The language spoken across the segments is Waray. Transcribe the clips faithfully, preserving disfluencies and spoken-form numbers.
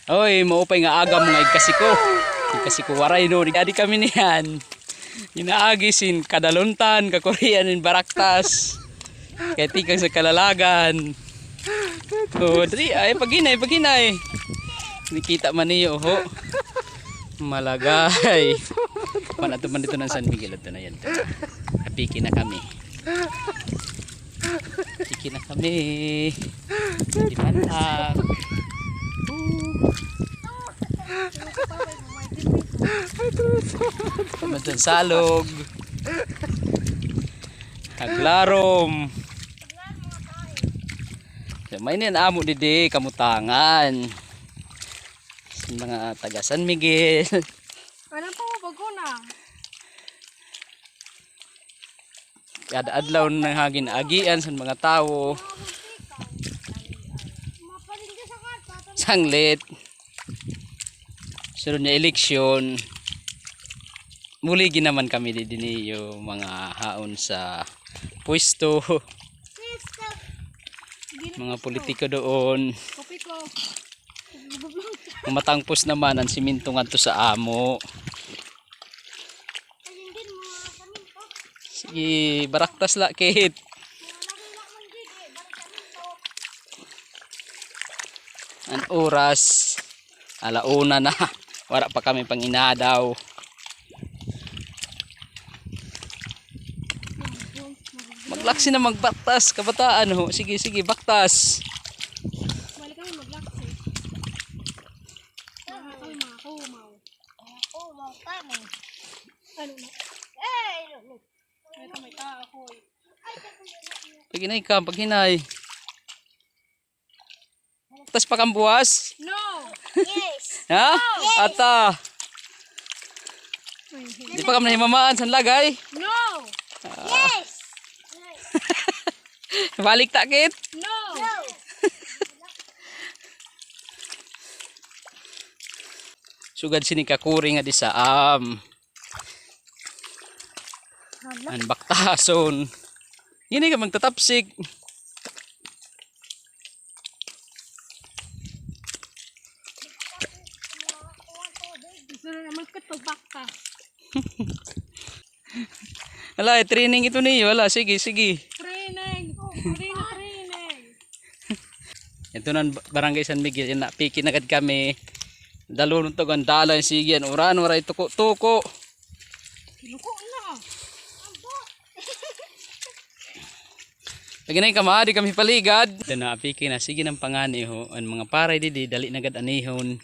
Oy, maupay nga aga, mga igkasi ko. Igkasi ko, Waray, no? Adi kami niyan. Inaagi sin kadaluntan, kakurian hin baraktas. Kay tikang sa kalalagan. Oh, dali, ay, paghinay, paghinay. Nakita man niyo, ho. Malagay. Pan, ato man dito ng San Miguel, ato na yan. Apiki na kami. Apiki na kami. Di man, ah. Madun salog. Taglarom. So, may niyan amo didi, kamutangan. Sa mga taga San Miguel. Wala pa mo bago na. Kada adlaw na hagin agian sa mga tawo. Sanglit. Sunod nga eleksyon, buligi naman kami di diniyo mga haon sa pwesto. Mga politiko doon. Matangpos naman ang simento ngadto sa amo. Sige, baraktas la, Kit. An oras, ala una na. Wala pa kami pang-inadaw. Maglaksi na, magbaktas, kabataan, ho. Sige, sige, baktas. Balik kami maglaksi. Wala kami mga kumaw. Mga kumaw kami. Ano na? Eh, ano na? Ito may tao, hoy. Paghinay ka, paghinay. Tas pa kang buwas? No. Yes. Ha? No. Yes. Ata. Di pa ka nahimamaan san lagay? No. Ah. Yes. Balik ta, Kit? No. No. Sugad sini kakuri nga di saam. Hala. An baktason. Ngani ka magtatapsik. Gusto na naman ko ito bakta. Hala, eh, training ito niyo. Hala, sige, sige. Training. Oh, training, training. Ito na an ba-, Barangay San Miguel, yana, apiki na gad kami. Dalon to, gandala, sige, an uran, waray tuko-tuko. Luko na. Lagi na yung kama, di kami paligad. Ito na, apiki na, sige nang pangani, ho. An mga paray didi, dali na gad anihon.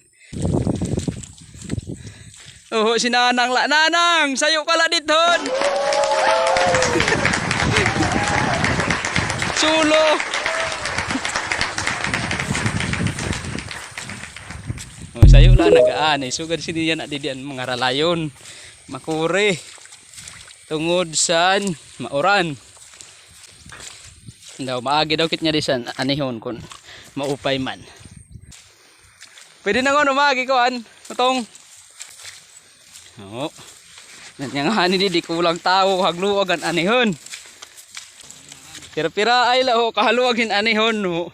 Oho, si Nanang la. Nanang, sayo ka la didton. Sulo. Oh, sayo la, nag-aanay. Sugad sini yana didi an mga ralayon. Makuri. Tungod san mauran. Daw, maagi daw kit nga di san anihon kun maupay man. Pwede na nga, no, maagi, kuan, Utong. Oo. Nanyang hani di, di kulang tawo, hagluag an anihon. Pira-pira ay la, ho, kahaluag hin anihon, ho.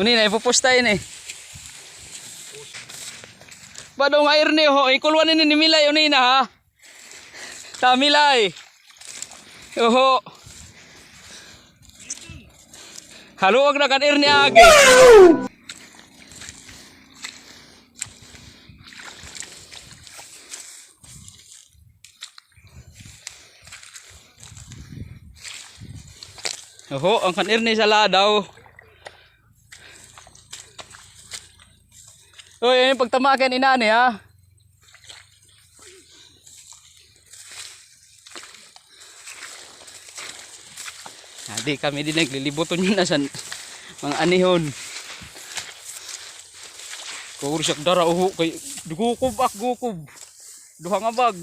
Uni na, ipupusta ini. Bado nga irni, ho, ikulwan ini ni Milay, uni na, ha? Ta, Milay. Oho. Haluag na kan irni agi. Oho, an kan irni sa ladaw. Oy, ano yung pagtama kay inani, ha? Adi kami di naglilibuton yun na san mga anihon. Kaursak dara, uho, kay gukob, ak, gukob. Duha nga bag.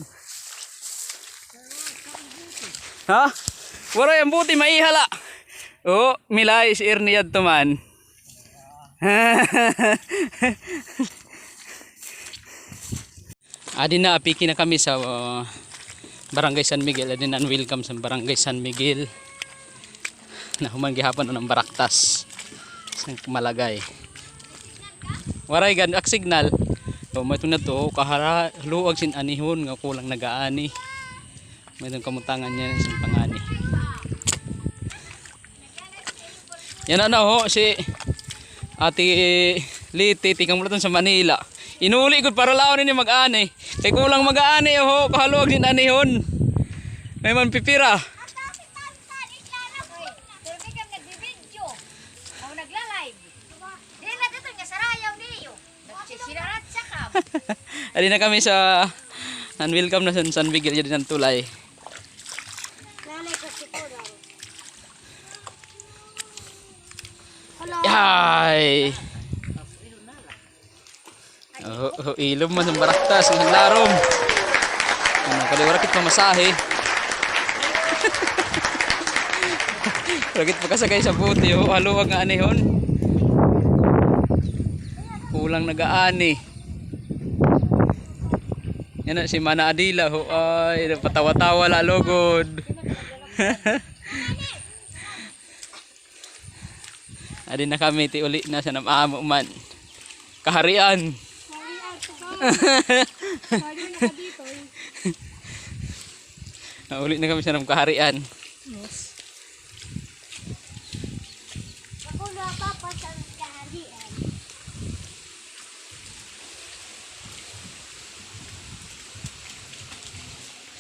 Ha? Waray an buti, maiha la. O, Milay, si Ernie yadto man. Adi na, apiki na kami sa, uh, Barangay San Miguel, adi na an welcome sa Barangay San Miguel. Nahuman gihapon an baraktas. Sa Malagay. Waray gad ak signal. O, may tunad to, kahara-, luag sin anihon nga kulang nagaani. May itong kamutangan niya sin pangani. Yana na ho, si Ate Liti, tikang mula sa Manila. Inuli gud para laon ini mag-ani. Kay kulang mag-ani, ho, kahaluag sin anihon. May man pipira. Pero di kami nagbibidyo. Ako nagla-live. Di na dito niya sarayaw niyo. Nagsisirarat siya ka. Adi na kami sa, nan welcome na sa San Miguel, dyan ng tulay. Nanay ko si Kulang. Hello. Ay. Oh, oh, ilom man ang baraktas, ang larom. Ano, kali warakit pamasahe. Warakit pakasakay sa bote, oh, haluag nga anihon. Kulang nagaani. Yana si Mana Adila, ho, ay, patawa-tawa la lugod. Adi na kami, ti uli na sa nam-amo man. Kaharian. Kaharian, sa Kaharian na dito, eh. Nauli na kami sa nam kaharian. Yes. Ako na, Papa, sa kaharian.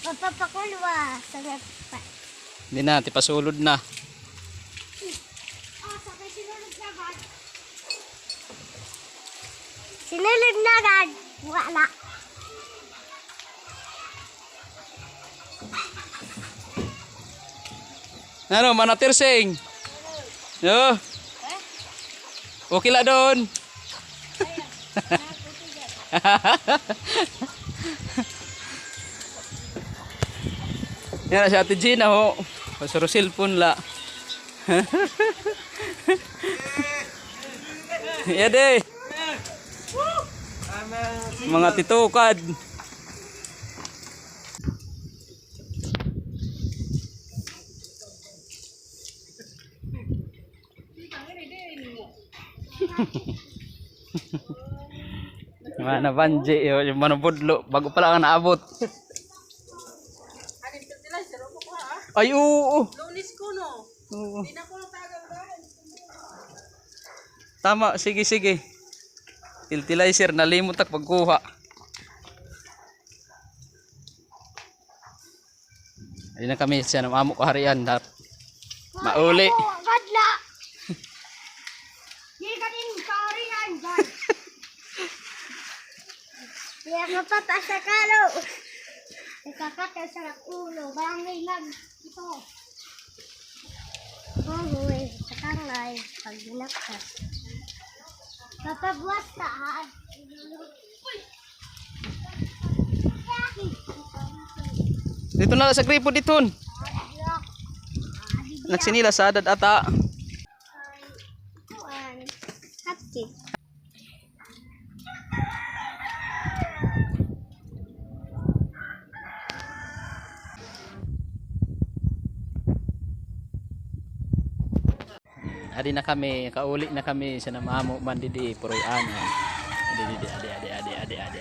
Papapakulwa sa nagpa- Di na, tipasulod na. Ah, sabay sinulod na agad. Sinulod na agad. Wala. Ano, Mana Tirsing? No? Okay la doon. Yana si Ate Gina, ho. Pasuro cellphone la. Yade. Mga titukad. Mga nabanji, yo, yung manubudlo, bago pa lang naabot. Ay, oo. Lunes ko, no? Oo. Di na ko natagal, guys. Tama, sige, sige. Fertilizer, nalimot ak pagkuha. Adi na kami sa nam-amo kaharian, dap-, mauli. Kadla. Di ka din kaharian, guys. Kaya mapapasa ka, lo. Ikakata sa ulo, barangay lang ito. Baboy, sa tangay, pag binaktas. Papabuwas ka, ha? Dito na sa gripo, dito. Nagsinila sa adad ata. Kuan. Hapkit. Adi na kami, kauli na kami sa nam-amo man didi, Puroy-anan. Adi, adi, adi. Adi, adi.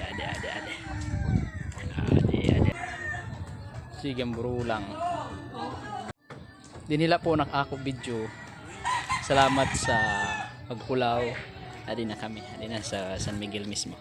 Sige, an burulang. Dinhi la po an ako video. Salamat sa pagkulaw. Adi na kami. Adi na sa San Miguel mismo.